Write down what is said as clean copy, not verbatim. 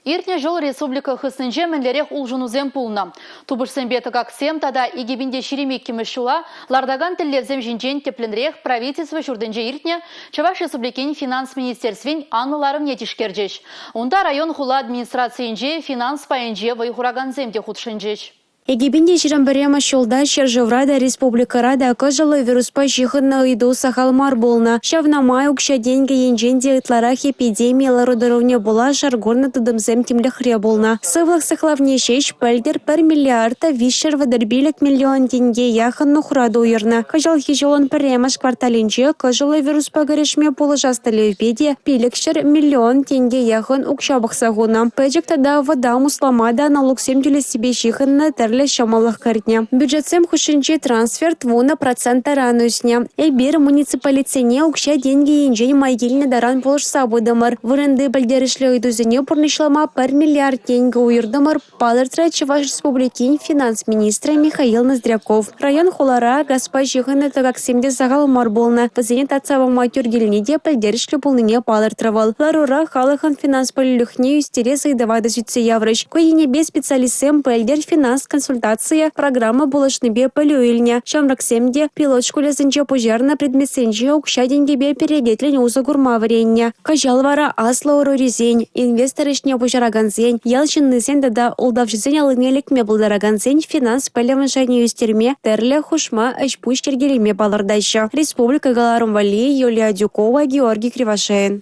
Иртнӗ ҫул республика хыснинче мӗнлерех улшӑнусем пулнӑ? Тупӑшсемпе тӑкаксем тата 2022-мӗш ҫула лартакан тӗллевсем ҫинчен тӗплӗнрех правительство ҫуртӗнче иртнӗ Чӑваш Республикин финанс министерствин анлӑ ларӑвне тишкерчӗҫ. Унта район-хула администрацийӗнче финанс пайӗнче вӑй хуракансем те хутшӑнчӗҫ. 2021 ҫулта ҫӗршывра та, республикӑра та кӑшӑллӑ вируспа ҫыхӑннӑ ыйту сахал мар пулнӑ. Ҫавна май укҫа-тенкӗ енчен те ытларах эпидеми лару-тӑрӑвне пула шар курнӑ тытӑмсем тимлӗхре пулнӑ. Сывлӑх сыхлавне ҫеҫ пӗлтӗр 1 миллиард та 335 миллион тенке яхӑн нухрат уйӑрнӑ. Кӑҫалхи ҫулӑн пӗрремӗш кварталӗнче кӑшӑллӑ вируспа кӗрешме пулӑшас тӗллевпе те 500 миллион тенке яхӑн укҫа пӑхса хунӑ. Пӗчӗк тата вӑтам услама та налуксем тӳлессипе ҫыхӑннӑ тӗрлӗ ҫӑмӑллӑх кӗртнӗ. Бюджетсем хушшинчи трансферт 10 процент таран ӳснӗ. Эпир муниципалитетсене укҫа-тенкӗ енчен май килнӗ таран пулӑшса пытӑмӑр. Вырӑнти пӗлтерӗшлӗ ыйтусене пурнӑҫлама 1 миллиард тенкӗ уйӑртӑмӑр, палӑртрӗ Чӑваш Республикин финанс министрӗ Михаил Ноздряков. Район-хулара газпа ҫыхӑннӑ тӑкаксем те сахал мар пулнӑ. Вӗсене татса пама тӳр килни те пӗлтерӗшлӗ пулнине палӑртрӗ вӑл. Ларура халӑхӑн финанс пӗлӳлӗхне ӳстерес ыйтӑва та сӳтсе яврӗҫ. Ку енӗпе специалистсем пӗлтӗр «Финанс консультацийӗ» программа пулӑшнипе пӗлӳ илнӗ. Ҫамрӑксем те пилот шкулӗсенче пуҫарнӑ предметсенче укҫа-тенкӗпе перекетлӗн усӑ курма вӗреннӗ. Кӑҫал вара аслӑ ӑрурисен, инвестор ӗҫне пуҫаракансен, ял ҫыннисен тата ултавҫӑсен аллине лекме пултаракансен финанс пӗлӗвӗн шайне ӳстерме тӗрлӗ хушма ӗҫ-пуҫ йӗркелеме палӑртаҫҫӗ. Республика кӑларӑм валли Юлия Адюкова, Георгий Кривошеин.